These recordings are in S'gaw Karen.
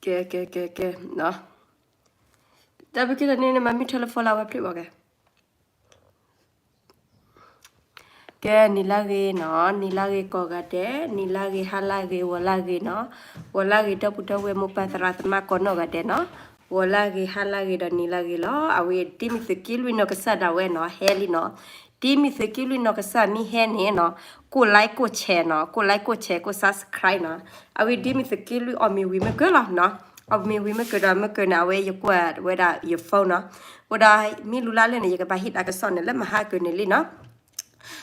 ကဲ ကဲ ကဲ ကဲ နီၤ, တၢ်ဘျုးက့ၤတၢ်န့ၣ် နမၤမ့ၢ် telephone လၢဝဲဖျၢၣ်ဘၣ်ကဲ ကဲ နံၤလၢဂ့ၤနီၤ, နံၤလၢဂ့ၤကိးဂၤဒဲး, နံၤလၢဂ့ၤ ဟါလၢဂ့ၤ ဂီၤလၢဂ့ၤနီၤ, ဂီၤလၢဂ့ၤ ဒီပုၢ်ဒီဝဲၢ် မိၢ်ပၢ်သရၣ်သမါ ကိးနီၢ်ဂၤဒဲးနီၤ, ဂီၤလၢဂ့ၤ ဟါလၢဂ့ၤဒီး နံၤလၢဂ့ၤလီၤ. အဝဲ ဒ်မ့ၢ်သုးက့လွံၢ်နီၢ်ကစၢ်ဒၣ်ဝဲနီၤ ဟဲလံနီၤ, ဒ်မ့ၢ်သုးက့လွံၢ်နီၢ်ကစၢ်မ့ၢ်ဟဲန့ၣ်နီၤ, ကိး like ကိး share နီၤ, ကိး like ကိး share ကိး subscribe နီၤ. အဝဲ ဒ်မ့ၢ်သုးက့လွံၢ်အီၣ်မ့ၤဝံၤမ့ၢ်ကၢလီၤနီၤ, အီၣ်မ့ၤဝံၤမ့ၢ်ကၢဒီး မ့ၢ်ကၢန့ၣ် အဝဲယကွၢ်ဝဲဒၣ်ယ phone နီၤ, ဝဲဒီးမ့ၢ်လူလၢ်လၢန့ၣ် ယကဘၣ်ဟ့ၣ်တၢ်ကစီၣ်န့ၣ် လၢမဟါကၢန့ၣ်လံနီၤ.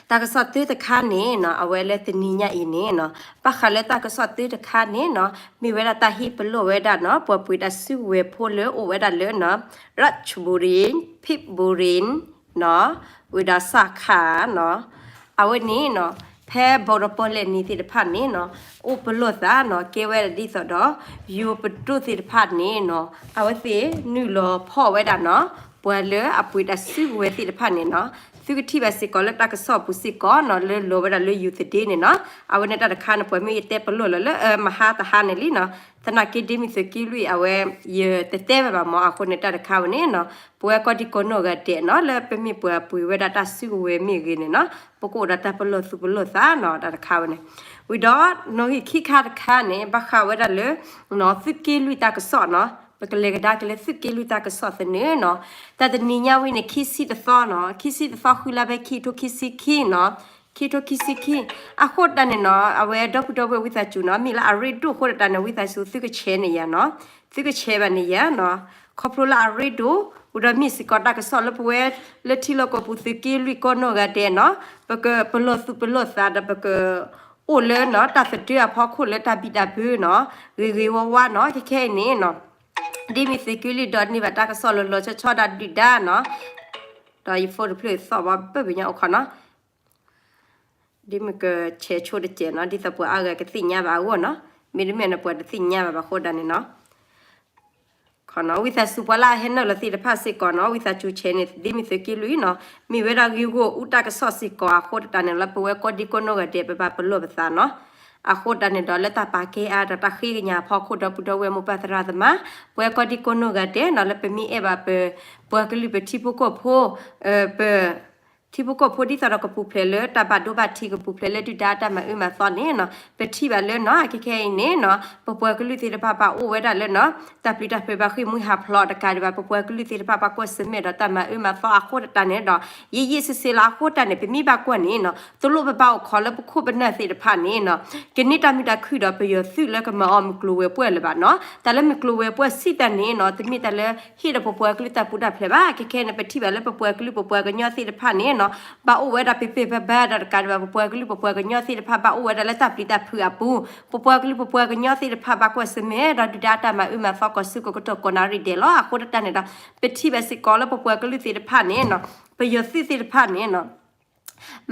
တၢ်ကစီၣ်သၢတခါန့ၣ်နီၤ, အဝဲလၢတနံၤညါအံၤန့ၣ်နီၤ, ဘၣ်ဃးလၢတၢ်ကစီၣ်သၢတခါန့ၣ်နီၤ, မ့ၢ်ဝဲဒၣ်တၢ်ဟ့ၣ်ပလီၢ်ဝဲဒၣ်နီၤ, ပှၤပှ့ၤတၢ်စုကဝဲၤဖိလၢအိၣ်ဝဲဒၣ်လၢနီၤ, ရၣ်ဘူရံ, ဖံးဘူရံနီၤ, ဝံၤဒီးစးခါနီၤ, အဝဲန့ၣ်နီၤ, ဖဲဘီတပီလဲၣ်နံၤသ့ၣ်တဖၣ်န့ၣ်နီၤ, အိၣ်ပလီၢ်သးနီၤ, ကဲဝဲဒၣ်ဒ်သိးဒီး ယိၤပဒိၣ်သ့ၣ်တဖၣ်န့ၣ်နီၤ, အဝဲသ့ၣ်နုာ်လီၤဖီၣ်ဝဲဒၣ်နီၤ, ပှၤလၢအပှ့ၤတၢ်စုကဝဲၤသ့ၣ်တဖၣ်န့ၣ်နီၤ, သုကထံၣ်ဘၣ်စ့ၢ်ကီးလၢတၢ်ကစီၣ်ပူၤစ့ၢ်ကီးနီၤ, လၢလီၤဝဲဒၣ်လၢယိၤသဒ့န့ၣ်နီၤ, အဝဲန့ၣ်တၢ်တခါန့ၣ် ပှၤမ့ၢ်ယတဲပလီၢ်လီၤလၢ မဟါတဟါန့ၣ်လံနီၤ, သနာ်က့ဒ်မ့ၢ်သုးက့လွံၢ်အဝဲ ယတတဲဘၣ်ဘၣ်မၢ်, အဃိန့ၣ်တၢ်တခါဝဲန့ၣ်နီၤ, ပဝဲကိးဒံကိးနီၢ်ဂၤဒဲးနီၤ, လၢပမ့ၢ်ပှၤပှ့ၤဝဲဒၣ်တၢ်စုကဝဲၤမ့ၢ်ဂ့ၤန့ၣ်နီၤ, ပကအိၣ်ဒီးတၢ်ပလီၢ်သူၣ်ပလီၢ်သးနီၤ, တၢ်တခါဝဲန့ၣ်, ဝံၤဒီးနီၣ်ဂံၢ်ခံခါတခါန့ၣ် ဘၣ်ဃးဝဲဒၣ်လၢ သုးက့လွံၢ်တၢ်ကစီၣ်နီၤ, ပကလဲၤကဒါက့ၤလၢသုးက့လွံၢ်တၢ်ကစီၣ်သနၢၣ်နီၤ, တၢ်တနံၤညါဝဲန့ၣ် ခံဆံတသီနီၤ, ခံဆံတသီ ဃုလါ ဖဲခံထိခံဆံခံနီၤ, ခံထိခံဆံခံ, အဃိတၢ်န့ၣ်နီၤ, အဝဲဒီပုၢ်ဒီဝဲၢ်ဝံသးစူၤနီၤ, မ့ၢ်လၢအရ့ဒိၣ်အဃိတၢ်န့ၣ် ဝံသးစူၤသုက share န့ၢ်ယၤနီၤ, သုကshareဘၣ်န့ၢ်ယၤနီၤ, ခီဖျိလၢအရ့ဒိၣ်, ဝံၤဒီးမ့ၢ်စ့ၢ်ကီးတၢ်ကစီၣ်လၢပဝဲ လၢထံလီၢ်ကီၢ်ပူၤသုးက့လွံၢ်ကိးနီၢ်ဂၤဒဲးနီၤ, ပကပလီၢ်သူၣ်ပလီၢ်သးဒီးပက အိၣ်လၢနီၤ တၢ်သဒၢအဖီခိၣ်လၢတၢ်ဘံၣ်တၢ်ဘၢနီၤ, ဂ့ၤဂ့ၤဝါဝါနီၤ, ခဲခဲအံၤန့ၣ်နီၤ, ဒ်မ့ၢ်သုးက့လွံၢ်ဒီးန့ၢ်ဘၣ်တၢ်ကစီၣ်လီၤလီၤဆီဆီဒၣ်ဒုၣ်ဒါနီၤ, ဒီးယ phone တဖျၢၣ်သီၣ်ဘီဘၢဘၣ်ညီအိၣ်ခီနီၤ, ဒ်မ့ၢ်က share ဆိတစဲးနီၤ, ဒ်သိးပှၤအါဂၤကသ့ၣ်ညါဘၣ်အဂီၢ်နီၤ, မ့တမ့ၢ်န့ၣ် ပှၤတသ့ၣ်ညါဘၣ်ဘၣ်အဃိဒၣ်န့ၣ်နီၤ ခီနီၤ, ဝံသးစူၤပှၤလၢအဟဲနုာ်လီၤသ့ၣ်တဖၣ်စ့ၢ်ကီးနီၤ, ဝံသးစူၤ share န့ၢ် ဒ်မ့ၢ်သုးက့လွံၢ်နီၤ, မ့ၢ်ဝဲဒၣ်ဂ့ၢ်ဂီၢ်အူတၢ်ကစီၣ်စ့ၢ်ကီးအဃိတၢ်န့ၣ်လၢပဝဲကိးဒံကိးနီၢ်ဂၤဒဲး ပဘၣ်ပလီၢ်ပသးနီၤ, အဃိတၢ်န့ၣ်ဒီးလၢတၢ်ပာ်ကဲအါဒီးတၢ်ဃ့ကညးအဖီခိၣ်ဒီပုၢ်ဒီဝဲၢ်မိၢ်ပၢ်သရၣ်သမါ, ပဝဲကိးဒံကိးနီၢ်ဂၤဒဲးနီၤ, လၢပမ့ၢ်အဲၣ်ဘၣ်ပ ပှၤကလုာ်ပထံဖိကီၢ်ဖိ, ပ ထံဖိကီၢ်ဖိဒ်သိးဒီးကပူၤဖျဲးလၢတၢ်ဘၣ်ဒိဘၣ်ထံး ကပူၤဖျဲးလၢဒုၣ်ဒါတၢ်မၤအၢမၤသီန့ၣ်နီၤ, ပထံၣ်ဘၣ်လၢနီၤ ခဲခဲအံၤန့ၣ်နီၤ ပပှၤကလုာ်သ့ၣ်တဖၣ်ဘၣ်အိၣ်ဝဲဒၣ်လၢနီၤ တၢ်ပျံၤတၢ်ဖုးဘၣ်ဃ့ၢ်မှံဟးဖျိးတကးဒံးဘၣ် ပပှၤကလုာ်သ့ၣ်တဖၣ်ဘၣ်ကွၢ်ဆၢၣ်မဲာ်ဒီးတၢ်မၤအၢမၤသီအဃိတၢ်န့ၣ်ဒီး ယံာ်ယံာ်စ့စ့လၢအဃိတၢ်န့ၣ် ပမ့ၢ်ဘၣ်ကွၢ်န့ၣ်နီၤ တလိၣ်ပဘၣ်အိၣ်ခိးလၢပခိၣ်ပနၢ်သ့ၣ်တဖၣ်န့ၣ်နီၤ ကန့ၢ်တၢ်မုာ်တၢ်ခုၣ်ဒီးပယီၤသုးလၢကမၤအီၤမုၢ်ကျိၤဝဲၤကွာ်လၢၤဘၣ်နီၤ. တၢ်လၢမုၢ်ကျိၤဝဲၤကွာ်စံးတၢ်န့ၣ်နီၤ တမ့ၢ်တၢ်လၢဟ့ၣ်ဒီးပပှၤကလုာ်တၢ်ပူၤတၢ်ဖျဲးဘၣ်. ခဲခဲန့ၣ် ပထံၣ်ဘၣ်လၢပပှၤကလုာ်ပပှၤကညီသ့ၣ်တဖၣ်န့ၣ်နီၤ ဘၣ်အိၣ်ဝဲဒၣ်ပ့ၤပ့ၤဘၣ်ဘၣ်ဒီးတကးဒံးဘၣ် ပပှၤကလုာ်ပပှၤကညီသ့ၣ်တဖၣ်ဘၣ်အိၣ်ဝဲဒၣ်လၢတၢ်ပျံၤတၢ်ဖုးအပူၤ ပပှၤကလုာ်ပပှၤကညီသ့ၣ်တဖၣ်ဘၣ်ကွၢ်ဆၢၣ်မဲာ်ဒီးဒုၣ်ဒါတၢ်မၤအၢမၤသီ ကိးဆူကိးကတီၢ်ကိးနၣ်ရံၣ်ဒဲးလီၤ. အဃိတၢ်န့ၣ်ဒီး ပထံၣ်ဘၣ်စ့ၢ်ကီးလၢပပှၤကလုာ်သ့ၣ်တဖၣ်န့ၣ်နီၤ ပယီၤသုးသ့ၣ်တဖၣ်န့ၣ်နီၤ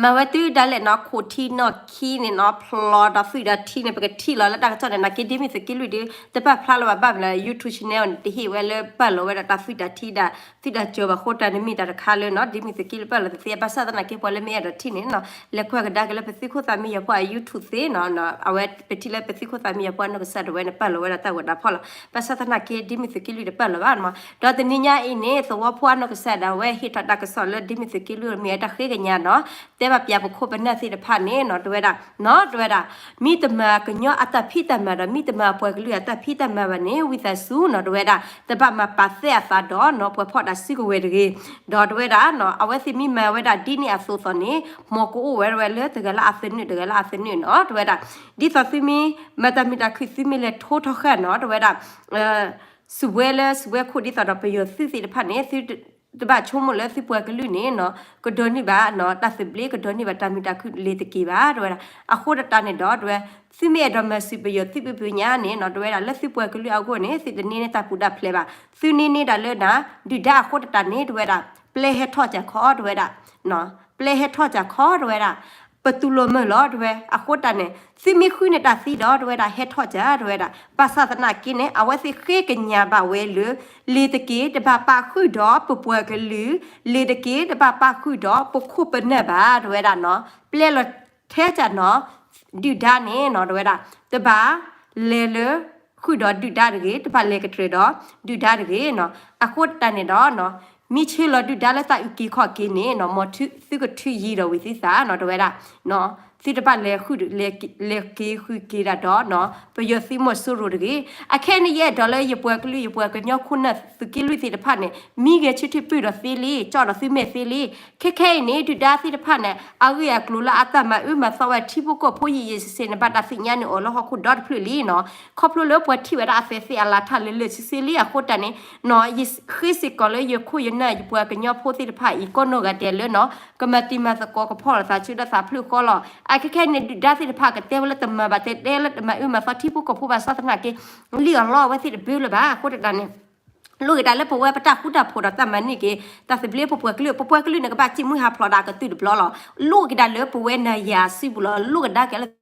မၤဝဲတုၤဒၣ်လဲာ်နီၤ ခိၣ်ထံနီၢ်ခံန့ၣ်နီၤ ဖျိးဒီးသွံၣ်ဒီးထံန့ၣ် ပကထံၣ်လီၤလၢတၢ်ကစီၣ်န့ၣ် နာ်က့ဒ်မ့ၢ်သုးက့လွံၢ်ဒီး တပာ်ဖျါလၢၤဘၣ် ဘၣ်မနုၤလဲၣ် YouTube channel န့ၣ် တဟ့ၣ်ဝဲလၢပာ်လီၤဝဲဒၣ်တၢ်သွံၣ်တၢ်ထံဒီး သွံၣ်တၢ်စၢၤဘၣ်အဃိတၢ်န့ၣ် မ့ၢ်တၢ်တခါလၢနီၤ ဒ်မ့ၢ်သုးက့လွံၢ်ပာ်လီၤတသ့ ဘၣ်ဆၣ်သနာ်က့ပှၤလၢမ့ၢ်အဲၣ်ဒိးထံၣ်န့ၣ်နီၤ လဲၤကွၢ်ကဒါက့ၤလၢပသုးခိၣ်သးမံယီၤဖိအ YouTube သ့နီၤ အဝဲပထံၣ်လၢပသုးခိၣ်သးမံယီၤဖိအနီၢ်ကစၢ်ဒၣ်ဝဲန့ၣ် ပာ်လီၤဝဲဒၣ်တၢ်ဂီၤတၢ်ဖီၣ်လီၤ. ဘၣ်ဆၣ်သနာ်က့ ဒ်မ့ၢ်သုးက့လွံၢ်တပာ်လီၤဘၣ်နီၤ ဒီးတနံၤညါအံၤန့ၣ် သဝီဖိအနီၢ်ကစၢ်ဒၣ်ဝဲ ဟ့ၣ်ထီၣ်တၢ်ကစီၣ်လၢဒ်မ့ၢ်သုးက့လွံၢ်မ့ၢ်ဝဲတၢ်ဃ့ကညးနီၤ တဲဘၣ်ပှၤပခိၣ်ပနၢ်သ့ၣ်တဖၣ်န့ၣ်နီၤ တဝဲဒၣ် နီၤ တဝဲဒၣ် မ့ၢ်တမၤကညီအတၢ်ဖံးတၢ်မၤဒီး မ့ၢ်တမၤပှၤကလုာ်အတၢ်ဖံးတၢ်မၤဘၣ်န့ၣ် ဝံသးစူၤနီၤ တဝဲဒၣ် တဘၣ်မၤပာ်သဲအသးဒီးနီၤ ပှၤဖီၣ်တၢ်စုကဝဲၤတဂ့ၤ ဒီးတဝဲဒၣ်နီၤ အဝဲသ့ၣ်မ့ၢ်မၤဝဲဒၣ်ဒ်န့ၣ်အသိးသိးန့ၣ် မ်ကအိၣ်ဝဲဒၣ်လၢတဂၤလၢအသနၢၣ် တဂၤလၢအသနၢၣ်နီၤ တဝဲဒၣ် ဒ်သိးသုမ့ၢ်မၤတၢ်မုာ်တၢ်ခုၣ် သုမ့ၢ်လဲၤထိထီၣ်ဃာ်နီၤ တဝဲဒၣ် စံးဝဲလၢ စံးဝဲခိၣ်ဒ်သိးဒီးပယီၤသုးသ့ၣ်တဖၣ်န့ၣ် သုတဘၣ်ဆိကမိၣ်လၢသုပှၤကလုာ်န့ၣ်နီၤ ကဒိးန့ၢ်ဘၣ်နီၤ တၢ်သဘျ့ ကဒိးန့ၢ်ဘၣ်တၢ်မုာ်တၢ်ခုၣ်လ့ၤတက့ၢ်ဘၣ် တဝဲဒၣ် အဃိတၢ်န့ၣ်ဒီး တဝဲ သုမ့ၢ်အဲၣ်ဒိးမၤစၢၤပယီၤသုးဖုညါန့ၣ်နီၤ တဝဲဒၣ် လၢသုပှၤကလုာ်အဂီၢ်န့ၣ် သုတန့ၢ်န့ၢ်တၢ်ပူၤတၢ်ဖျဲးဘၣ် သုန့ၢ်န့ၢ်ဒၣ်လၢနၤ ဒုၣ်ဒါအဃိတၢ်န့ၣ် တဝဲဒၣ် ပျဲဟဲထီၣ်စၢ်ခီ တဝဲဒၣ် ပျဲဟဲထီၣ်စၢ်ခီ တဝဲဒၣ် ပတူၢ်လိာ်မုာ်လီၤ တဝဲ အဃိတၢ်န့ၣ် သုမ့ၢ်ဃုန့ၢ်တၢ်သံဒီး တဝဲဒၣ် ဟဲထီၣ်စၢ် တဝဲဒၣ် ဘၣ်ဆၣ်သနာ်က့န့ၣ် အဝဲသ့ၣ်ဃ့ကညးဘၣ်ဝဲလၢ လ့ၤတက့ၢ် တဘၣ်ပာ်ဃုာ်ဒီးပပှၤကလုာ် လ့ၤတက့ၢ် တဘၣ်ပာ်ဃုာ်ဒီးပခိၣ်ပနၢ်ဘၣ် တဝဲဒၣ်နီၤ ပျဲလီၤထဲစၢ်နီၤ ဒုၣ်ဒါန့ၣ်နီၤ တဝဲဒၣ် တဘၣ်လဲၤလၢ ဃုာ်ဒီးဒုၣ်ဒါတဂ့ၤ, တဘၣ်လဲၤကတြဲၤဒီးဒုၣ်ဒါတဂ့ၤနီၤ. အဃိတၢ်န့ၣ်ဒီးနီၤ မ့ၢ်ဆၢလီၤဒုၣ်ဒါလၢတၢ်အုၣ်က့ၤခီၣ်က့ၤန့ၣ်နီၤ မ်သုကထုးယံၤဒီးဝံၤသုသးနီၤ တဝဲဒၣ် သုတဘၣ်လဲၤဃုာ် လဲၤက့ၤဃုာ်က့ၤဒၣ်ဒီးနီၤ ပယီၤသုးမီၤစိရိၤတဂ့ၤ. အခဲအံၤန့ၣ်ယအဲၣ်ဒိးလၢယပှၤကလုာ် ယပှၤကညီခိၣ်နၢ်သုးက့လွံၢ်သ့ၣ်တဖၣ်န့ၣ် မံဂဲၤဆၢထၢၣ်ပုၢ်ဒီးသ့လံ, ကၠီၣ်ဒီးသုမဲာ်သ့လံ. ခဲခဲအံၤန့ၣ် ဒုၣ်ဒါသ့ၣ်တဖၣ်န့ၣ် အဂ့ၢ်အကျိၤလၢအတၢ်မၤအၢမၤသီဝဲထံဖိကီၢ်ဖိယံာ်ယံာ်ဆံးဆံးန့ၣ် ဘၣ်တၢ်သ့ၣ်ညါန့ၢ်အီၤလၢဟီၣ်ခိၣ်ဒီတဖျၢၣ်လံနီၤ. ခီဖျိလၢပှၤထံၣ်ဝဲဒၣ်အသဲးသ့ၣ်အလၤထၣ်လၢာ်လၢာ်ဆ့ဆ့လံ. အဃိတၢ်န့ၣ်နီၤ ယဃ့စ့ၢ်ကီးလၢယခိၣ်ယနၢ် ယပှၤကညီဖိသ့ၣ်တဖၣ်အံၤ ကိးနီၢ်ဂၤဒဲးလၢနီၤ ကမၤတံၤမၤသကိး ကဖီၣ်လိာ်သးဆူဒၣ်သးဖျၢၣ်ဃီလီၤ. အခဲခဲအံၤန့ၣ် ဒုၣ်ဒါသ့ၣ်တဖၣ်ကတဲဝဲလၢတမၤဘၣ် တဲတဲလၢတမၤအၢမၤသီထံဖိကီၢ်ဖိဘၣ်ဆၣ်သနာ်က့ လံၣ်အီၤလီအဝဲသ့ၣ်တဘၣ်လၢၤဘၣ်. အဃိတၢ်န့ၣ် လိၣ်က့ၤဒၣ်လၢပဝဲပတၢ်ဃူတၢ်ဖိးဒီးတၢ်မၤန့ၢ်က့ၤ တၢ်သဘျ့ပပှၤကလုာ်, ပပှၤကလုာ်န့ၣ် ကဘၣ်စံၣ်မှံဟးဖျိးဒၣ်ကတုၤတဘျီလီၤ. လိၣ်က့ၤဒၣ်လၢပဝဲနၤယၤစုပူၤလီၤ. လိၣ်ကဒါက့ၤလၢ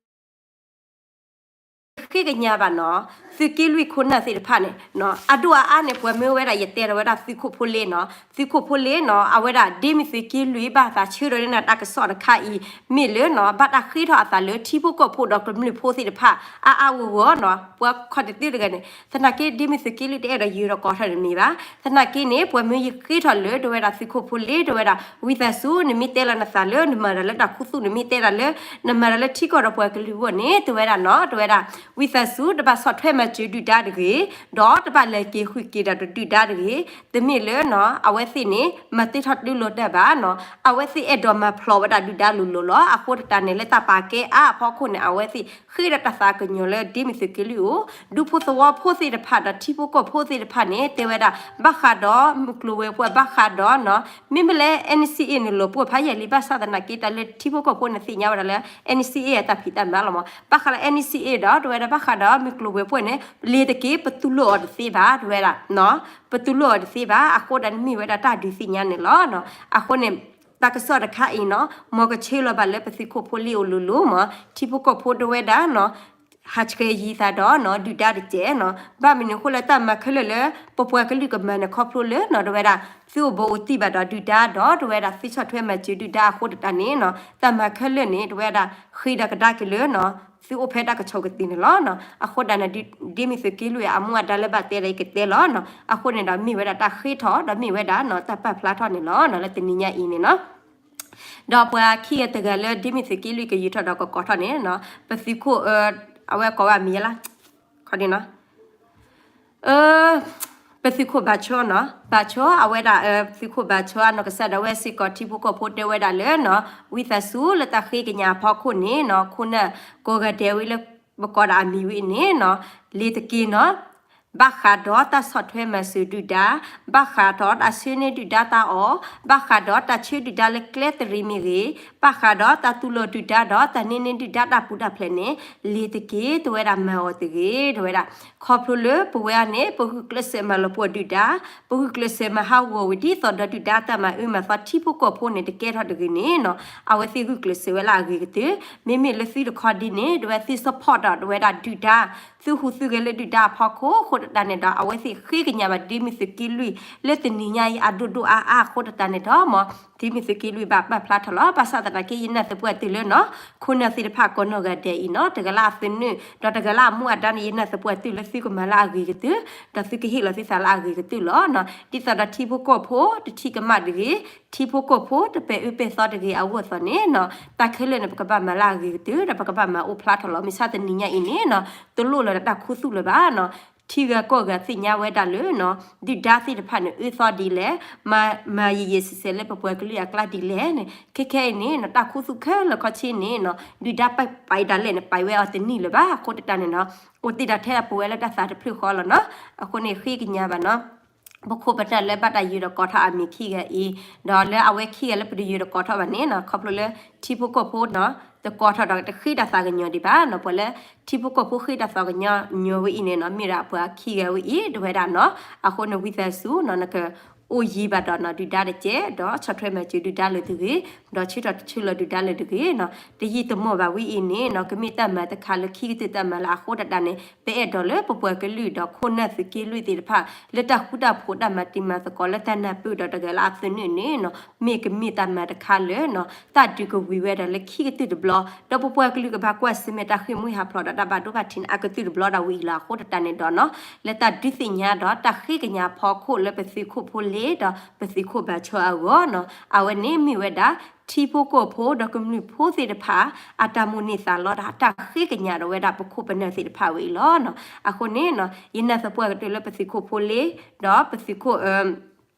ဃ့ကညးဘၣ်နီၤ သုးက့လွံၢ်ခိၣ်နၢ်သ့ၣ်တဖၣ်န့ၣ် အဒိၣ်အါအါန့ၣ် ပှၤမၢဝဲဒၣ် ယတဲဒီးဝဲဒၣ်သုးခိၣ်ဖိလ့နီၤ, သုးခိၣ်ဖိလ့နီၤ အဝဲဒၣ်ဒ်မ့ၢ်သုးက့လွံၢ်ဘၣ်သးဆၢဒီးန့ၢ်တၢ်ကစီၣ်တခါအံၤ မ့ၢ်လၢနီၤ ဘၣ်တၢ်ဃ့ထီၣ်အသးလၢထံဖိကီၢ်ဖိဒီးကမျၢၢ်ဖိသ့ၣ်တဖၣ် အါအါဂီၢ်ဂီၢ်နီၤ ပှၤခီၣ်တသ့တဂၤန့ၣ် သနာ်က့ ဒ်မ့ၢ်သုးက့လွံၢ်တအဲၣ်ဒိးယၢၤဒီးကိးထီၣ်န့ၣ်မ့ၢ်ဘၣ်. သနာ်က့န့ၣ် ပှၤမၢယဃ့ထီၣ်လၢ တဝဲဒၣ်သုးခိၣ်ဖိလ့ တဝဲဒၣ် ဝံသးစူၤ နမ့ၢ်တဲလီၤနသးလၢ နမၤတၢ်လၢတၢ်ခူသူၣ် နမ့ၢ်တဲဒၣ်လၢ နမၤတၢ်လၢထံကီၢ်ဒီးပှၤကလုာ်အဂီၢ်န့ၣ် တဝဲဒၣ်နီၤ တဝဲဒၣ် ဝံသးစူၤ တဘၣ်ဆီၣ်ထွဲမၤစၢၤဒုၣ်ဒါတဂ့ၤ, ဒီးတဘၣ်လဲၤက့ၤဃုာ်က့ၤဒီးဒုၣ်ဒါတဂ့ၤ. တမ့ၢ်လၢနီၤ အဝဲသ့ၣ်န့ၣ် မၤတ့ထီၣ်တ့လိာ်တၢ်ဘၣ်နီၤ, အဝဲသ့ၣ်အဲၣ်ဒိးမၤဖျိးဝဲဒၣ်ဒုၣ်ဒါလိၤလိၤလီၤ. အဃိတၢ်န့ၣ် လၢတၢ်ပာ်ကဲအါအဖီခိၣ်န့ၣ် အဝဲသ့ၣ်ဃ့ဒီးတၢ်သးကညီၤလၢဒ်မ့ၢ်သုးက့လွံၢ်အိၣ် ဒူဖိသဝီဖိသ့ၣ်တဖၣ်ဒီးထံဖိကီၢ်ဖိသ့ၣ်တဖၣ်န့ၣ် တဲဝဲဒၣ် ဘၣ်ဃးဒီးမုၢ်ကျိၤဝဲၤကွာ် ဘၣ်ဃးဒီးနီၤ မ့မ့ၢ်လၢ NCA န့ၣ် လီၤပှီၢ်ဖးယံာ်လံ ဘၣ်ဆၣ်သနာ်က့ တၢ်လၢထံဖိကီၢ်ဖိန့ၣ်သ့ၣ်ညါဝဲဒၣ်လၢ NCA အတၢ်ဖံးတၢ်မၤလီၤမး. ဘၣ်ဃးလၢ NCA ဒီး တဝဲဒၣ်ဘၣ်ဃးဒီးမုၢ်ကျိၤဝဲၤကွာ်န့ၣ် လ့ၤတက့ၢ် ပတူၢ်လိာ်အီၤတသ့ဘၣ် တဝဲဒၣ် ပတူၢ်လိာ်အီၤတသ့ဘၣ်. အဃိဒၣ်န့ၣ်မ့ၢ်ဝဲဒၣ်တၢ်ဒုးသ့ၣ်ညါန့ၣ်လီၤ. အဃိန့ၣ် တၢ်ကစီၣ်တခါအံၤနီၤ မ်ကဆှၢလီၤဘၣ်လၢပသုးခိၣ်ဖိလ့အိၣ်လိၤလိၤမး ထံဖိကီၢ်ဖိတဝဲဒၣ်နီၤ ဟးဆှဲးယံၤသးဒီးနီၤ ဒုၣ်ဒါတကဲးနီၤ ဘၣ်မနုၤအဃိလၢတၢ်မၤခဲလၢာ်လၢ ပပှၤကလုာ်ကမၤန့ၣ် ခီဖျိလၢနီၤ တဝဲဒၣ် သုအိၣ်ဘူးအိၣ်တံၢ်ဘၣ်ဒီးဒုၣ်ဒါဒီး တဝဲဒၣ်သုဆီၣ်ထွဲမၤစၢၤဒုၣ်ဒါအဃိတၢ်န့ၣ်နီၤ တၢ်မၤခဲလၢာ်န့ၣ် တဝဲဒၣ် ဃ့ဒီးကဒါက့ၤလၢနီၤ သုအိၣ်ဖဲတၢ်ကဆိးကသံန့ၣ်လီၤ. အဃိဒၣ်န့ၣ် ဒ်မ့ၢ်သုးက့လွံၢ်အမူအဒါလၢဘၣ်တဲဒီးယကတဲလီၤ. အဃိန့ၣ်ဒီးမ့ၢ်ဝဲဒၣ်တၢ်ဃ့ထီၣ် ဒီးမ့ၢ်ဝဲဒၣ်နီၤ တၢ်ပာ်ဖျါထီၣ်န့ၣ်လီၤ. လၢတနံၤညါအံၤန့ၣ်နီၤ ဒီးပှၤခံဂၤတဂၤလၢဒ်မ့ၢ်သုးက့လွံၢ်ကယူၤထီၣ်ဒီးကကိးထီၣ်န့ၣ်နီၤ ပသုးခိၣ် အဝဲကိးဝဲအမံၤလၢ ခီဒနီၤ ပသုးခိၣ်ဘၣ်ဆိနီၤ ဘၣ်ဆိ အဝဲဒၣ် သုးခိၣ်ဘၣ်ဆိအနီၢ်ကစၢ်ဒၣ်ဝဲစ့ၢ်ကီးထံဖိကီၢ်ဖိတဲဝဲဒၣ်လၢနီၤ ဝံသးစူၤလၢတၢ်ဃ့ကညးအဖီခိၣ်န့ၣ်နီၤ ခိၣ်နၢ်ကိးဂၤဒဲးဝံၤလၢ ပကိးဒၣ်အမံၤဝံၤန့ၣ်နီၤ လ့ၤတက့ၢ်နီၤ ဘၣ်ဃးဒီးတၢ်ဆီၣ်ထွဲမၤစၢၤဒုၣ်ဒါ ဘၣ်ဃးဒီးတၢ်ဆှၢန့ၢ်ဒုၣ်ဒါတၢ်အီၣ် ဘၣ်ဃးဒီးတၢ်ဆှၢဒုၣ်ဒါလၢကျဲတရံးမ့ၢ်ဂ့ၤ ဘၣ်ဃးဒီးတၢ်တူၢ်လိာ်ဒုၣ်ဒါဒီးတၢ်န့ၢ်န့ၢ်ဒုၣ်ဒါတၢ်ပူၤတၢ်ဖျဲးန့ၣ် လ့ၤတက့ၢ် တဝဲဒၣ်မၤအီၤတဂ့ၤ တဝဲဒၣ် ခီဖျိလၢပဝဲအံၤန့ၣ် ပဂုာ်ကျဲးစၢးမၤလီၤပှီၢ်ဒုၣ်ဒါ ပဂုာ်ကျဲးစၢးမၤဟးဂီၤဝံၤဒ်သိးဒီးဒုၣ်ဒါတၢ်မၤအၢမၤသီထံဖိကီၢ်ဖိန့ၣ် တကဲထီၣ်တဂ့ၤန့ၣ်နီၤ အဝဲသ့ၣ်ဂုာ်ကျဲးစၢးဝဲလၢအဂ့ၤကတၢၢ် မ့မ့ၢ်လၢသုတခီဒ်န့ၣ် တဝဲသ့ၣ် support ဒီးတဝဲဒၣ်ဒုၣ်ဒါ သုဟူးသုဂဲၤလၢဒုၣ်ဒါအဖီခိၣ် အဃိတၢ်န့ၣ်ဒီး အဝဲသ့ၣ်ဃ့ကညးဘၣ်ဒ်မ့ၢ်သုးက့လွံၢ် လၢတနံၤညါအံၤအဒိၣ်ဒိၣ်အါအါအဃိတၢ်န့ၣ်ဒီး မ်ဒ်မ့ၢ်သုးက့လွံၢ်ဘၣ်ပာ်ဖျါထီၣ်လီၤ ဘၣ်ဆၣ်သနာ်က့ ယနာ်သပှၢ်တုၤလၢနီၤ ခိၣ်နၢ်သ့ၣ်တဖၣ်ကိးနီၢ်ဂၤဒဲးအံၤနီၤ တဂၤလၢအသနၢၣ် ဒီးတဂၤလၢအမူအဒါန့ၣ် ယနာ်သပှၢ်တုၤလၢသုကမၤလၢအဂ့ၤကတၢၢ် ဒီးသုကဟ့ၣ်လီၤသုသးလၢအဂ့ၤကတၢၢ်လီၤ. ဒ်သိးဒီးထံဖိကီၢ်ဖိတထံၣ်ကမၣ်တဂ့ၤ ထံဖိကီၢ်ဖိတပဲာ်အၢပဲာ်သီတဂ့ၤအဂီၢ်အသိးန့ၣ်နီၤ တၢ်ခဲလၢာ်န့ၣ် ပကဘၣ်မၤလၢအဂ့ၤကတၢၢ် ဒီးပကဘၣ်မၤအိၣ်ဖျါထီၣ်လီၤ. မ့ၢ်ဆါတနံၤညါအံၤန့ၣ်နီၤ တလိၣ်လၢၤဒီးတၢ်ခူသူၣ်လၢၤဘၣ်နီၤ ထံဂၤကီၢ်ဂၤသ့ၣ်ညါဝဲဒၣ်လၢနီၤ ဒုၣ်ဒါသ့ၣ်တဖၣ်န့ၣ် အၢသီဒ်လဲၣ် မၤယံာ်ယံာ်ဆဲးဆဲးလၢပပှၤကလုာ်အကျါဒ်လဲၣ်န့ၣ် ခဲခဲအံၤန့ၣ်နီၤ တၢ်ခူသူၣ်ခဲလၢာ်ခီဆ့န့ၣ်နီၤ ဒုၣ်ဒါပာ်ပာ်ဒၣ်လဲာ်န့ၣ် ပာ်ဝဲအီၤတနံၣ်လၢၤဘၣ် အဃိတၢ်န့ၣ်နီၤ အိၣ်တ့ၢ်ဒၣ်ထဲပဝဲလၢတၢ်သးတဖျၢၣ်ဃီလီၤနီၤ အဃိန့ၣ်ဃ့ကညးဘၣ်နီၤ ပခိၣ်ပနၢ်လၢဘၣ်တၢ်ယၢၤဒီးကိးထီၣ်အမံၤခံဂၤအံၤ ဒီးလၢအဝဲခံဂၤလၢပတယၢၤဒီးကိးထီၣ်ဘၣ်န့ၣ်နီၤ ခီဖျိလၢထံဖိကီၢ်ဖိနီၤ တကိးထီၣ်ဒီးတဃ့တၢ်သးကညီၤဒံးဘၣ်နီၤ ပှၤလၢထံဖိကီၢ်ဖိဃ့တၢ်သးကညီၤညီဝဲအံၤန့ၣ်နီၤ မ့ၢ်ဒၣ်ပှၤခံဂၤဝဲအံၤ တဝဲဒၣ်နီၤ အဃိန့ၣ်ဝံသးစူၤနီၤ နကအိၣ်ယံၤဘၣ်ဒီးနီၤ ဒုၣ်ဒါတကဲး ဒီးဆီၣ်ထွဲမၤစၢၤဒုၣ်ဒါလၢၤတဂ့ၤ ဒီးဆၢထီၣ်တဆၢလီၤဒုၣ်ဒါလၢၤတဂ့ၤနီၤ. တယံာ်တမီၢ်ဘၣ်ဝံၤအံၤန့ၣ်နီၤ ကမ့ၢ်တၢ်မၤတခါလၢခံကတၢၢ်တၢ်မၤလၢအဃိတၢ်န့ၣ် ပအဲၣ်ဒိးလၢပပှၤကလုာ်ဒီးခိၣ်နၢ်သုးက့လွံၢ်သ့ၣ်တဖၣ် လၢတၢ်ဃူတၢ်ဖိးတၢ်မၤတံၤမၤသကိးလၢတၢ်နၢ်ပၢၢ်ဒီးတဂၤလၢအသနၢၣ်န့ၣ်နီၤ မ့ၢ်ကမ့ၢ်တၢ်မၤတခါလၢနီၤ တၢ်ဒုးကဝံၤဝဲဒၣ်လၢခံကတၢၢ်တဘျီ ဒီးပပှၤကလုာ်ကဘၣ်ကွၢ်ဆၢၣ်မဲာ်တၢ်ဃ့ၢ်မှံဟးဖျိးဒီးတၢ်ဘၣ်ဒိဘၣ်ထံးန့ၣ် အကတၢၢ်တဘျီဒၣ်ဝံၤအံၤလီၤ. အဃိတၢ်န့ၣ်ဒီးနီၤ လၢတၢ်ဒုးသ့ၣ်ညါဒီးတၢ်ဃ့ကညးဖီခိၣ်လၢပသုးခိၣ်ဖိလ့ဒီးပသုးခိၣ်ဘၣ်ဆိအဂီၢ်နီၤ အဝဲန့ၣ်မ့ၢ်ဝဲဒၣ် ထံဖိကီၢ်ဖိဒီးကမျၢၢ်ဖိသ့ၣ်တဖၣ် အတၢ်မိၣ်န့ၢ်သးလီတၢ် တၢ်ဃ့ကညးဒီးဝဲဒၣ်ပခိၣ်ပနၢ်သ့ၣ်တဖၣ်ဝဲအံၤလီၤနီၤ. အဃိန့ၣ်နီၤ ယနာ်သပှၢ်ကတၢၢ်လၢပသုးခိၣ်ဖိလ့ ဒီးပသုးခိၣ်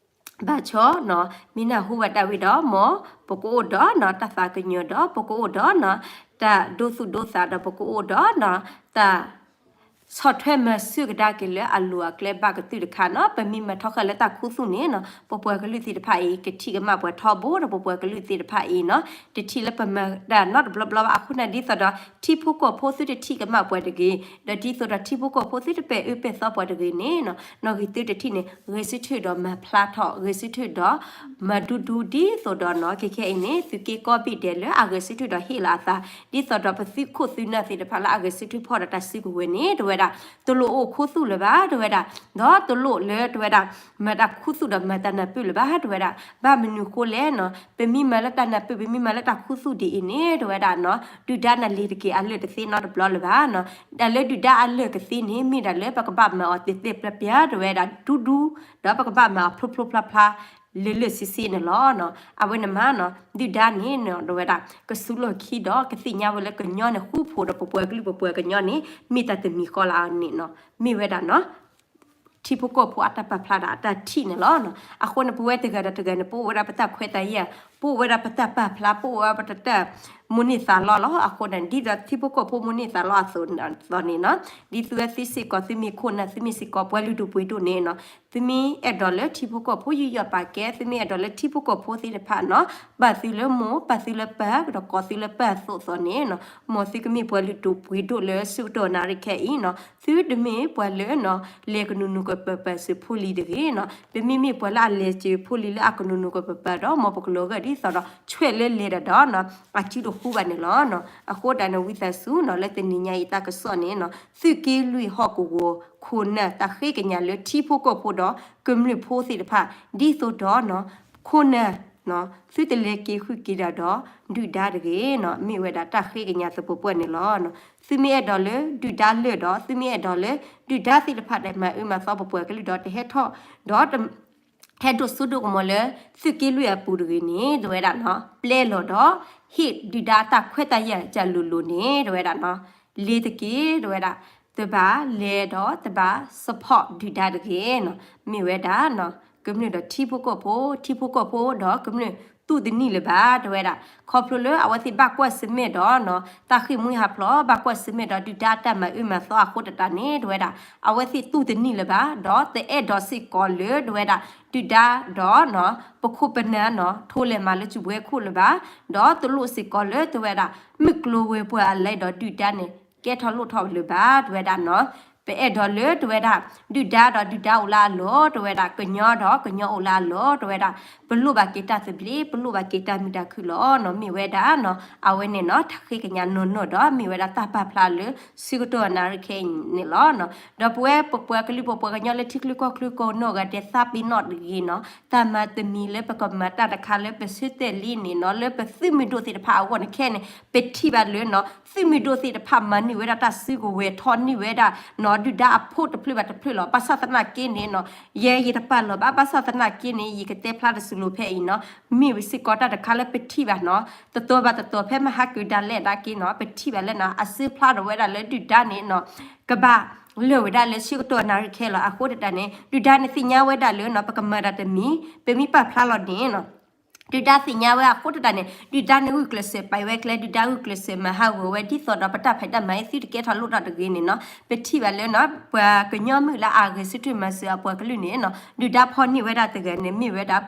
ဘၣ်ဆိနီၤ မ့ၢ်နၢ်ဟူဘၣ်တၢ်ဝံၤဒီး မ်ပကအိၣ်ဒီးနီၤ တၢ်သးကညီၤဒီး ပကအိၣ်ဒီးနီၤ တၢ်ဒိသူၣ်ဒိသးဒီး ပကအိၣ်ဒီးနီၤ တၢ်ဆီၣ်ထွဲမၤစၢၤကဒါက့ၤလၢအလိၤအကျဲဘၣ်ကတၢၢ်တခါနီၤ. ပမ့ၢ်မၤထီၣ်ဃာ်လၢတၢ်ခူသူၣ်န့ၣ်နီၤ ပပှၤကလုာ်သ့ၣ်တဖၣ်အံၤ ကထံၣ်ကမၣ်ပှၤထီဘိ ဒီးပပှၤကလုာ်သ့ၣ်တဖၣ်အံၤနီၤ တထံၣ်လၢပမၤတၢ်နီတဘျီဘျီဘၣ်. အဃိန့ၣ် ဒ်သိးဒီး ထံဖိကီၢ်ဖိသုတထံၣ်ကမၣ်ပှၤတဂ့ၤ ဒီးဒ်သိးဒီးထံဖိကီၢ်ဖိသုတပဲာ်အၢပဲာ်သီပှၤတဂ့ၤန့ၣ်နီၤ နီၣ်ဂံၢ်သုတထံၣ်န့ၣ် ဂဲၤဆၢထၢၣ်ဒီးမၤဖျါထီၣ် ဂဲၤဆၢထၢၣ်ဒီး မၤဒူဒူဒ်သိးဒီးနီၤ ခဲခဲအံၤန့ၣ် သုးက့ကီၢ်ဘ့ၣ်ဒဲးလၢအဂဲၤဆၢထၢၣ်ဒီးဟ့ၣ်လီၤအသး ဒ်သိးဒီးပသုးခိၣ်သုးနၢ်သ့ၣ်တဖၣ်လၢအဂဲၤဆၢထၢၣ်ဖီၣ်ဒီးတၢ်စုကဝဲၤန့ၣ် တဝဲဒၣ် တလိၣ်အိၣ်ခူသူၣ်လၢၤဘၣ် တဝဲဒၣ် ဒီးတလိၣ်လၢတဝဲဒၣ် မၤတၢ်ခူသူၣ်ဒီးမၤတၢ်နၢ်ပၢၢ်လၢၤဘၣ် တဝဲဒၣ် ဘၣ်မနုၤဃိလဲၣ်နီၤ ပမ့ၢ်မၤလၢတၢ်နၢ်ပၢၢ် ပမ့ၢ်မၤလၢတၢ်ခူသူၣ်ဒ်အံၤန့ၣ် တဝဲဒၣ်နီၤ ဒုၣ်ဒါန့ၣ်လ့ၤတက့ၤအလၢၢ်တသ့နီတဘျီလၢၤဘၣ်နီၤ. တၢ်လၢဒုၣ်ဒါအလၢၢ်ကသ့န့ၣ် မ့ၢ်ဒၣ်လၢပကဘၣ်မၤအီၤတဲာ်တဲာ်ပျီပျီ တဝဲဒၣ် ဒူဒူ ဒီးပကဘၣ်မၤအီၤဖျိဖျိဖျါဖျါ လၢလၢဆ့ဆ့န့ၣ်လီၤနီၤ. အဝဲန့ၣ်မးနီၤ ဒုၣ်ဒါန့ၣ်နီၤ တဝဲဒၣ် ကစူးလီၢ်ခံဒီးကသ့ၣ်ညါဝဲလၢကညီန့ၣ် ဃူဖိးဒီးပပှၤကလုာ် ပပှၤကညီန့ၣ် မ့ၢ်တၢ်တမံၤဃီလၢအန့ၣ်နီၤ မ့ၢ်ဝဲဒၣ်နီၤ ထံဖိကီၢ်ဖိအတၢ်ပာ်ဖျါဒီးအတၢ်ထံၣ်န့ၣ်လီၤနီၤ. အဃိန့ၣ် ပဝဲတဂၤဒီးတဂၤန့ၣ် ပအိၣ်ဝဲဒၣ်ပတၢ်ခွဲးတၢ်ယာ် ပအိၣ်ဝဲဒၣ်ပတၢ်ပာ်ဖျါ ပအိၣ်ဝဲဒၣ်ပတၢ်မိၣ်န့ၢ်သးလီလီၤ. အဃိန့ၣ် ဒ်သိးထံဖိကီၢ်ဖိမိၣ်န့ၢ်သးလီအသိးန့ၣ်နီၤ ဒ်သုဝဲသုစ့ၢ်ကီး သုမ့ၢ်ခိၣ်နၢ် သုမ့ၢ်စ့ၢ်ကီးပှၤလုၢ်ဒိၣ်ပှ့ၤဒိၣ်န့ၣ်နီၤ သုမ့ၢ်အဲၣ်ဒိးလၢထံဖိကီၢ်ဖိယူးယီၣ်ပာ်ကဲ သုမ့ၢ်အဲၣ်ဒိးလၢထံဖိကီၢ်ဖိသ့ၣ်တဖၣ်နီၤ ပာ်သုလၢမိၢ် ပာ်သုလၢပၢ် ဒီးကိးသုလၢပၢ်အသိးသိးန့ၣ်နီၤ မ်သုကမ့ၢ်ပှၤလုၢ်ဒိၣ်ပှ့ၤဒိၣ်လၢဆၢကတီၢ်နၣ်ရံၣ်ခဲအံၤနီၤ သုတမ့ၢ်ပှၤလၢနီၤ လဲၤကနူၤနူၤကပၤပၤစၢၤဖိလံၤတဂ့ၤနီၤ. ပမ့မ့ၢ်ပှၤလၢအလဲၤစၢၤဖိလံၤလၢအကနူၤနူၤကပၤပၤဒီး မ်ပကလီၤဂာ်ဒ်သိးဒီးဆွဲၣ်လၢလဲၤဒၣ်ဒီးနီၤ အစုတဃူဘၣ်န့ၣ်လီၤနီၤ. အဃိတၢ်န့ၣ် ဝံသးစူၤနီၤ လၢတနံၤညါအံၤတၢ်ကစီၣ်န့ၣ်နီၤ သုးက့လွံၢ်ဟီၣ်ကဝီၤ ခိၣ်နၢ်တၢ်ဃ့ကညးလၢထံဖိကီၢ်ဖိဒီးကမျၢၢ်ဖိသ့ၣ်တဖၣ် ဒ်သိးဒီးနီၤ ခိၣ်နၢ် သုတလဲၤက့ၤဃုာ်က့ၤဒၣ်ဒီးဒုၣ်ဒါတဂ့ၤနီၤ မ့ၢ်ဝဲဒၣ်တၢ်ဃ့ကညးသပှၢ်ပှၢ်န့ၣ်လီၤ. သုမ့ၢ်အဲၣ်ဒိးလၢဒုၣ်ဒါလၢာ်ဒီး သုမ့ၢ်အဲၣ်ဒိးလၢဒုၣ်ဒါသ့ၣ်တဖၣ်ဒီးမၤအၢမၤသီပပှၤကလုာ်ဒီးတဟဲထီၣ် ဒီး ဟဲဒိၣ်စိဒိၣ်ကမီၤလၢ သုးက့လွံၢ်အပူၤတဂ့ၤန့ၣ် တဝဲဒၣ်နီၤ ပျဲလီၤဒီး ဟ့ၣ်ဒုၣ်ဒါတၢ်ခွဲးတၢ်ယာ်ကလိၤလိၤန့ၣ် တဝဲဒၣ်နီၤ လ့ၤတက့ၢ် တဝဲဒၣ် တဘၣ်လဲၤဒီးတဘၣ် support ဒုၣ်ဒါတဂ့ၤနီၤ မ့ၢ်ဝဲဒၣ်နီၤ ကမျၢၢ်ဒီးထံဖိကီၢ်ဖိ ထံဖိကီၢ်ဖိဒီးကမျၢၢ်တူၢ်တနံၣ်လၢၤဘၣ် တဝဲဒၣ် ခီဖျိလၢအဝဲသ့ၣ်ဘၣ်ကွၢ်ဆၢၣ်မဲာ်ဒီးနီၤ တၢ်ဃ့ၢ်မှံဟးဖျိး ဘၣ်ကွၢ်ဆၢၣ်မဲာ်ဒီးဒုၣ်ဒါတၢ်မၤအၢမၤသီအဃိတၢ်န့ၣ် တဝဲဒၣ် အဝဲသ့ၣ်တူၢ်တနံၣ်လၢၤဘၣ် ဒီးတအဲၣ်ဒိးစ့ၢ်ကီးလၢ တဝဲဒၣ် ဒုၣ်ဒါဒီးနီၤ ပခိၣ်ပနၢ်နီၤ ထိလဲၤမၤလၢစုဘှဲခိၣ်လၢၤဘၣ် ဒီးတလိၣ်စ့ၢ်ကီးလၢ တဝဲဒၣ် မုၢ်ကျိၤဝဲၤကွာ်အလဲဒီးဒုၣ်ဒါန့ၣ် ကဲထီၣ်လိၣ်ထီၣ်လၢၤဘၣ် တဝဲဒၣ်နီၤ ပအဲၣ်ဒိးလၢ တဝဲဒၣ် ဒုၣ်ဒါဒီးဒုၣ်ဒါအိၣ်လၢအလီၢ် တဝဲဒၣ် ကညီဒီးကညီအိၣ်လၢအလီၢ် တဝဲဒၣ် ပလိၣ်ဘၣ်က့ၤတၢ်သဘျ့ ပလိၣ်ဘၣ်က့ၤတၢ်မုာ်တၢ်ခုၣ်လီၤနီၤ မ့ၢ်ဝဲဒၣ်နီၤ အဝဲန့ၣ်နီၤ တၢ်ဃ့ကညးနီၢ်နီၢ်ဒီး မ့ၢ်ဝဲဒၣ်တၢ်ပာ်ဖျါလၢဆၢကတီၢ်နၣ်ရံၣ်ခဲအံၤန့ၣ်လီၤနီၤ ဒီးပဝဲပပှၤကလုာ်ပပှၤကညီလၢထံချၢကီၢ်ချၢကိးနီၢ်ဂၤဒဲး သးပ့ၤနီၣ်တဂ့ၤနီၤ တၢ်မၤတမံၤလၢပကမၤတၢ်တခါလၢပဆၢတဲာ်လံန့ၣ်နီၤ လၢပသုးမုၢ်ဒိၣ်သ့ၣ်တဖၣ်အဂီၢ်န့ၣ်ခဲန့ၣ် ပထံၣ်ဘၣ်လၢနီၤ သုးမုၢ်ဒိၣ်သ့ၣ်တဖၣ်မၤန့ၢ်ဝဲဒၣ်တၢ်စုကဝဲၤထီၣ်န့ၢ်ဝဲဒၣ်နီၤ ဒုၣ်ဒါအဖိတဖျၢၣ်ဘၣ်တဖျၢၣ်လီၤ ဘၣ်ဆၣ်သနာ်က့န့ၣ်နီၤ ယဲယတပာ်လီၤဘၣ် ဘၣ်ဆၣ်သနာ်က့န့ၣ် ယကတဲဖျါတစူၤလိာ်ဖဲအံၤနီၤ မ့ၢ်ဝဲစ့ၢ်ကီးတၢ်တခါလၢပထံၣ်ဘၣ်နီၤ တတီၤဘၣ်တတီၤဖဲမဟါကုၤဒၣ်လဲာ်ဒၣ်က့နီၤ ပထံၣ်ဘၣ်လၢနီၤ အစုဖျါထီၣ်ဝဲဒၣ်လၢဒုၣ်ဒါန့ၣ်နီၤ ကဘၣ်လၢာ်ဝဲဒၣ်လၢဆၢကတီၢ်နၣ်ရံၣ်ခဲလီၤ အဃိတၢ်န့ၣ် ဒုၣ်ဒါန့ၣ်သ့ၣ်ညါဝဲဒၣ်လၢနီၤ ပကမၤတၢ်တမံၤ ပမ့ၢ်ပာ်ဖျါလီၤန့ၣ်နီၤ ဒုၣ်ဒါသ့ၣ်ညါဝဲအဃိတၢ်န့ၣ် ဒုၣ်ဒါန့ၣ်ဂုာ်ကျဲးစၢးပာ်ဝဲကျဲ ဒုၣ်ဒါဂုာ်ကျဲးစၢးမၤဟးဂီၤဝဲ ဒ်သိးဒီးပတၢ်ဖံးတၢ်မၤအံၤသုတကဲထီၣ်လိၣ်ထီၣ်တဂ့ၤန့ၣ်နီၤ ပထံၣ်ဘၣ်လၢနီၤ ပှၤကညီမုၣ်လၢအဂဲၤဆၢထၢၣ်မၤစၢၤအပှၤကလုာ်န့ၣ်နီၤ ဒုၣ်ဒါဖီၣ်န့ၢ်ဝဲဒၣ်တဂၤန့ၣ် မ့ၢ်ဝဲဒၣ်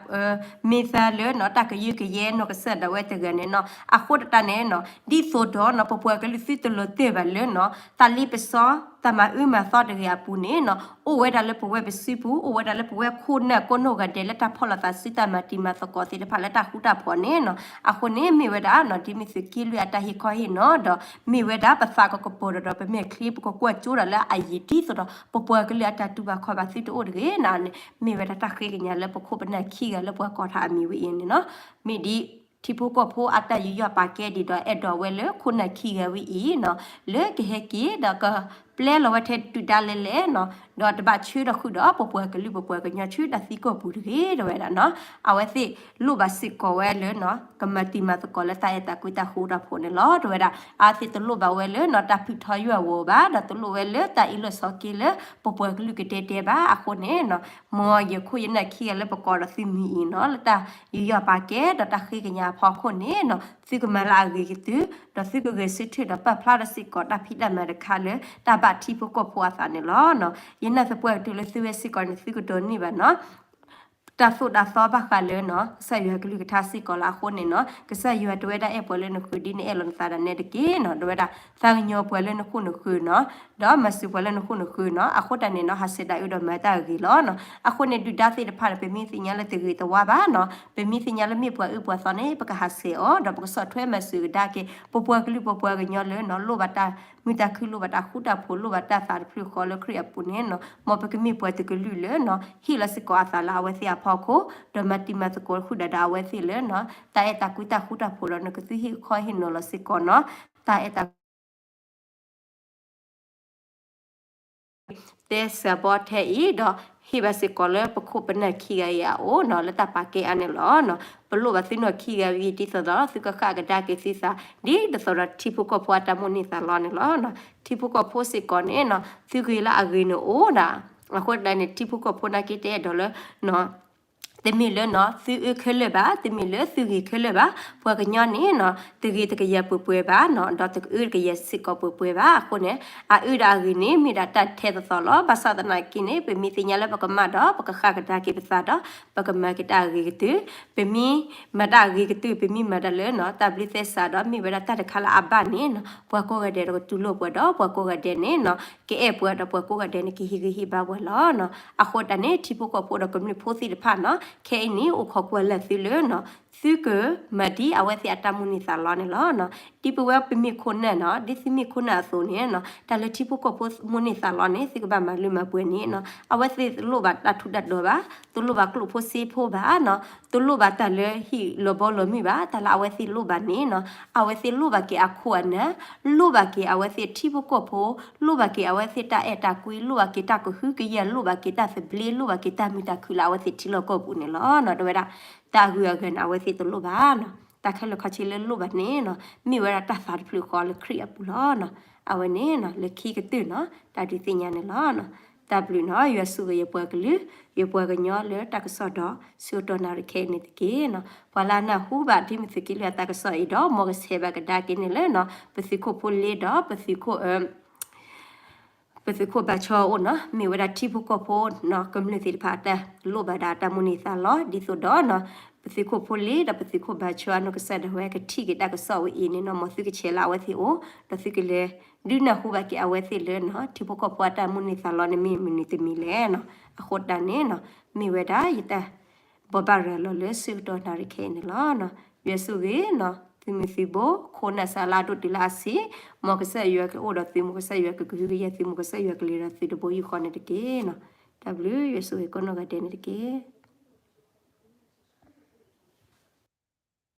မ့ၢ်သးလၢနီၤ တၢ်ကယၢကယဲနီၢ်ကစၢ်ဒၣ်ဝဲတဂၤန့ၣ်နီၤ အဃိတၢ်န့ၣ်နီၤ ဒ်သိးဒီးနီၤ ပပှၤကလုာ်သုတလီၤတဲာ်ဘၣ်လၢနီၤ တၢ်လ့ပစီ တၢ်မၤအၢမၤသီတဂ့ၤအပူၤန့ၣ်နီၤ အိၣ်ဝဲဒၣ်လၢပဝဲပစုပူၤ အိၣ်ဝဲဒၣ်လၢပဝဲခိၣ်နၢ်ကိးနီၢ်ဂၤဒဲးလၢတၢ်ဖီၣ်လိာ်သးစုတၢ်မၤတံၤမၤသကိးသ့ၣ်တဖၣ်လၢတၢ်ဃူတၢ်ဖိးန့ၣ်နီၤ အဃိန့ၣ်မ့ၢ်ဝဲဒၣ်နီၤ ဒ်မ့ၢ်သုးက့လွံၢ်အတၢ်ဟ့ၣ်ခီဟ့ၣ်နီၤဒီး မ့ၢ်ဝဲဒၣ်ပသးကကပီၤဒီး ပမဲာ်ချံပကကွၢ်ကၠိဒီးလၢအယံၤဒ်သိးဒီး ပပှၤကလုာ်အတၢ်တူၢ်ဘၣ်ခီၣ်ဘၣ်သုတအိၣ်တဂ့ၤန့ၣ် မ့ၢ်ဝဲဒၣ်တၢ်ဃ့ကညးလၢပခိၣ်ပနၢ်ခံဂၤလၢပှၤကိးထီၣ်အမံၤဝဲအံၤန့ၣ်နီၤ မ့ၢ်ဒ် ထံဖိကီၢ်ဖိအတၢ်ယူးယီၣ်ပာ်ကဲဒံးဒီးအဲၣ်ဒိးဝဲလၢခိၣ်နၢ်ခံဂၤဝဲအံၤနီၤ လၢကဟဲက့ၤဒီးကပျဲလီၤဝဲထဲဒုၣ်ဒါလဲၤလဲၣ်နီၤ ဒီးတဘၣ်ဆှၢဒီးဃုာ်ဒီးပပှၤကလုာ်ပပှၤကညီဆူတၢ်သံကီၢ်ပူၤတဂ့ၤ တဲဝဲဒၣ်နီၤ အဝဲသ့ၣ်လိၣ်ဘၣ်စ့ၢ်ကီးဝဲလၢနီၤ ကမၤတံၤမၤသကိးလၢတၢ်အဲၣ်တၢ်ကွံတၢ်ဃူတၢ်ဖိးန့ၣ်လီၤ တဲဝဲဒၣ် အဝဲသ့ၣ်တလိၣ်ဘၣ်ဝဲလၢနီၤ တၢ်ဖုၣ်ထီယွၤဝီၤဘၣ် ဒီးတလိၣ်ဝဲလၢတၢ်အ့ၣ်လိာ်ဆိးက့လၢပပှၤကလုာ်ကဒဲကဒဲဘၣ် အဃိန့ၣ်နီၤ မ်ယခိၣ်ယနၢ်ခံဂၤလၢပကိးဒီးသုမံၤအံၤနီၤ လၢတၢ်ယူးယီၣ်ပာ်ကဲဒီးတၢ်ဃ့ကညးအဖီခိၣ်န့ၣ်နီၤ သုကမၤလၢအဂ့ၤကတၢၢ် ဒီးသုကဂဲၤဆၢထၢၣ်ဒီးပာ်ဖျါထီၣ်စ့ၢ်ကီးတၢ်ဖံးတၢ်မၤတခါလၢ တၢ်ဘၣ်ထံဖိကီၢ်ဖိအသးန့ၣ်လီၤနီၤ ယနာ်သပှၢ်ကတၢၢ်လၢသုဝဲစ့ၢ်ကီးန့ၣ် သုကဒိးန့ၢ်ဘၣ်နီၤ တၢ်သိၣ်တၢ်သီဘၣ်ဃးလၢနီၤ ကစၢ်ယွၤကလုၢ်ကထါစ့ၢ်ကီးလီၤ အဃိန့ၣ်နီၤ ကစၢ်ယွၤတဝဲဒၣ်အဲၣ်ပှၤလၢနဃၢၤဒ်နအဲၣ်လီၤနသးဒၣ်နဲတက့ၢ်နီၤ တဝဲဒၣ် သးကညီၤပှၤလၢနခိၣ်နဃၢၤနီၤ ဒီးမၤစၢၤပှၤလၢနခိၣ်နဃၢၤနီၤ အဃိတၢ်န့ၣ်နီၤ ဟးဆှဲးတၢ်အၢဒီးမၤတၢ်အဂ့ၤလီၤနီၤ အဃိန့ၣ် ဒုၣ်ဒါသ့ၣ်တဖၣ်န့ၣ် ပမ့ၢ်သ့ၣ်ညါလၢတဂ့ၤတဝါဘၣ်နီၤ ပမ့ၢ်သ့ၣ်ညါလၢမ့ၢ်ပှၤအၢပှၤသီန့ၣ် ပကဟးဆှဲးအီၤ ဒီးပကဆီၣ်ထွဲမၤစၢၤကဒါက့ၤ ပပှၤကလုာ်ပပှၤကညီလၢနီၤ လိၣ်ဘၣ်တၢ်မုာ်တၢ်ခု လိၣ်ဘၣ်တၢ်ဃူတၢ်ဖိး လိၣ်ဘၣ်တၢ်သးတဖျၢၣ်ဃီလၢခရံာ်အပူၤန့ၣ်နီၤ မ်ပကမ့ၢ်ပှၤတကလုာ်လၢနီၤ ဟ့ၣ်လီၤစ့ၢ်ကီးအသးလၢအဝဲသ့ၣ်အဖီခိၣ် ဒီးမၤတံၤမၤသကိးဃုာ်ဒီးအဝဲသ့ၣ်လၢနီၤ တၢ်အဲၣ်တၢ်ကွံတၢ်ဃူတၢ်ဖိးဒီး နကသုဟ့ၣ်ခီဟ့ၣ်နီၤလီၤစ့ၢ်ကီးနီၤ တၢ်အဲၣ်တၢ်ကွံ တဲစှၤဘီထဲအံၤဒီး ဟ့ၣ်ဘၣ်စ့ၢ်ကီးလၢပခိၣ်ပနၢ်ခံဂၤအံၤအအိၣ်နီၤ လၢတၢ်ပာ်ကဲအါန့ၣ်လီၤနီၤ ပလိၣ်ဘၣ်သုနီၢ်ခံဂၤဝံၤ ဒ်သိးဒီးသုကဃၣ်ကဒါက့ၤသုသး ဒ်သိးဒီးထံဖိကီၢ်ဖိအတၢ်မိၣ်န့ၢ်သးလီန့ၣ်လီၤနီၤ ထံဖိကီၢ်ဖိစ့ၢ်ကီးန့ၣ်နီၤ သုဂ့ၤလၢအဂ့ၤန့ၣ်အိၣ်ဒၣ် အဃိတၢ်န့ၣ် ထံဖိကီၢ်ဖိနာ်က့တအဲၣ်ဒိးလၢ တမ့ၢ်လၢနီၤ သုအၢခဲလၢာ်ဘၣ်, တမ့ၢ်လၢသုဂ့ၤခဲလၢာ်ဘၣ်. ပှၤကညီန့ၣ်နီၤ တဂ့ၤတကယၤပှဲၤပှဲၤဘၣ်နီၤ, ဒီးတအၢတကယၤစ့ၢ်ကီးပှဲၤပှဲၤဘၣ်. အဃိန့ၣ် အအၢဒီးအဂ့ၤန့ၣ် မ့ၢ်ဒၣ်တၢ်ထဲသိးသိးလီၤ. ဘၣ်ဆၣ်သနာ်က့န့ၣ် ပမ့ၢ်သ့ၣ်ညါလၢပကမၣ်ဒီး ပကဃၣ်ကဒါက့ၤပသးဒီး ပကမၤက့ၤတၢ်အဂ့ၤကတၢၢ်, ပမ့ၢ်မၤတၢ်အဂ့ၤကတၢၢ် ပမ့ၢ်မၤတၢ်လၢနီၤ တၢ်ဘျုးသဲစးဒီး မ့ၢ်ဝဲဒၣ်တၢ်တခါလၢအဘၣ်န့ၣ်နီၤ ပှၤကိးဂၤဒဲးဒီးကတူၢ်လိာ်ပှၤဒီး ပှၤကိးဂၤဒဲးန့ၣ်နီၤ ကအဲၣ်ပှၤဒီး ပှၤကိးဂၤဒဲးန့ၣ် ကဟ့ၣ်ဂံၢ်ဟ့ၣ်ဘါပှၤလီၤနီၤ. အဃိတၢ်န့ၣ် ထံဖိကီၢ်ဖိဒီးကမျၢၢ်ဖိသ့ၣ်တဖၣ်နီၤ ခဲအံၤန့ၣ် အိၣ်ခိးကွၢ်လၢ်သုလၢနီၤ သုကမၤဒ်အဝဲသ့ၣ်အတၢ်မိၣ်န့ၢ်သးလီန့ၣ်လီၤနီၤ. ဒ်ပဝဲပမ့ၢ်ခိၣ်နၢ်နီၤ ဒ်သုမ့ၢ်ခိၣ်နၢ်အသိးန့ၣ်နီၤ တၢ်လၢထံဖိကီၢ်ဖိမိၣ်န့ၢ်သးလီန့ၣ် သုကဘၣ်မၤလၢမၤပှဲၤန့ၣ်နီၤ အဝဲသ့ၣ်တလိၣ်ဘၣ်တၢ်ထူးတၢ်တီၤဘၣ်, တလိၣ်ဘၣ်ကျိၣ်ဖိစ့ဖိဘၣ်နီၤ, တလိၣ်ဘၣ်တၢ်လၢဟံၣ်လီၤဘီလီၤမုၢ်ဘၣ်. တၢ်လၢအဝဲသ့ၣ်လိၣ်ဘၣ်န့ၣ်နီၤ အဝဲသ့ၣ်လိၣ်ဘၣ်က့ၤအခိၣ်အနၢ်, လိၣ်ဘၣ်က့ၤအဝဲသ့ၣ်ထံဖိကီၢ်ဖိ, လိၣ်ဘၣ်က့ၤအဝဲသ့ၣ်တၢ်အဲၣ်တၢ်ကွံ, လိၣ်ဘၣ်က့ၤတၢ်ကဟုကယာ်, လိၣ်ဘၣ်က့ၤတၢ်သဘျ့, လိၣ်ဘၣ်က့ၤတၢ်မုာ်တၢ်ခုၣ်လၢအဝဲသ့ၣ်ထံလီၢ်ကီၢ်ပူၤန့ၣ်လီၤနီၤ. တဲဝဲဒၣ် တၢ်အဂုၤအဂၤန့ၣ် အဝဲသ့ၣ်တလိၣ်ဘၣ်နီၤ. တၢ်ခဲလၢာ်ခဲဆ့လၢလိၣ်ဘၣ်န့ၣ်နီၤ မ့ၢ်ဝဲဒၣ်တၢ်သးတဖျၢၣ်ဃီလၢခရံာ်အပူၤလီၤနီၤ. အဝဲန့ၣ်နီၤ လၢခံကတၢၢ်နီၤ တၢ်ဒုးသ့ၣ်ညါန့ၣ်လီၤနီၤ. တၢ်ဘျုးနီၤ ယွၤဆိၣ်ဂ့ၤယပှၤကလုာ် ယပှၤကညီလၢတၢ်ကစီၣ်ဒီး ဆၢကတီၢ်နၣ်ရံၣ်ခဲအံၤန့ၣ်တက့ၢ်နီၤ. ပှၤလၢအနၢ်ဟူဘၣ် ဒ်မ့ၢ်သုးက့လွံၢ်အတၢ်ကစီၣ်အံၤဒီး မ်ကဆဲးဘၣ်ကဒါက့ၤန့ၣ်လၢနီၤ ပသုးခိၣ်ဖိလ့ဒီး ပသုးခိၣ် ပသုးခိၣ်ဘၣ်ဆီအအိၣ်နီၤ မ့ၢ်ဝဲဒၣ်ထံဖိကီၢ်ဖိနီၤ ကမျၢၢ်သ့ၣ်တဖၣ်အတၢ်လိၣ်ဘၣ်ဒီးအတၢ်မိၣ်န့ၢ်သးလီ ဒ်သိးဒီးနီၤ ပသုးခိၣ်ဖိလ့ဒီးပသုးခိၣ်ဘၣ်ဆီအနီၢ်ကစၢ်ဒၣ်ဝဲ ကထံၣ်က့ၤတၢ်ကစီၣ်ဝဲအံၤန့ၣ်နီၤ မ်သုကဆဲးလၢအဝဲသ့ၣ်အိၣ် ဒီးသုကလဲၤဒုးနၢ်ဟူဘၣ်က့ၤအဝဲသ့ၣ်လၢနီၤ ထံဖိကီၢ်ဖိအတၢ်မိၣ်န့ၢ်သးလီန့ၣ် မ့ၢ်မနုၤတမံၤလဲၣ်နီၤ. အဃိတၢ်န့ၣ်နီၤ မ့ၢ်ဝဲဒၣ်ယတၢ် ဘိးဘၣ်ရၤလီၤလၢဆၢကတီၢ်နၣ်ရံၣ်ခဲအံၤန့ၣ်လီၤ. ယွၤဆိၣ်ဂ့ၤနီၤ သုးမုၢ်သုးဘိ ခိၣ်နၢ်စးလၢအဒိၣ်တုၤလၢအဆံး, မ်ကစၢ်ယွၤကအိၣ်ဒီးသု မ်ကစၢ်ယွၤကကဟုကယာ်သု မ်ကစၢ်ယွၤကလဲၤဒီးသုတဘိယူၢ်ဃီန့ၣ်တက့ၢ်နီၤ. တၢ်ဘျုး ယွၤဆိၣ်ဂ့ၤကိးနီၢ်ဂၤဒဲးန့ၣ်တက့ၢ်.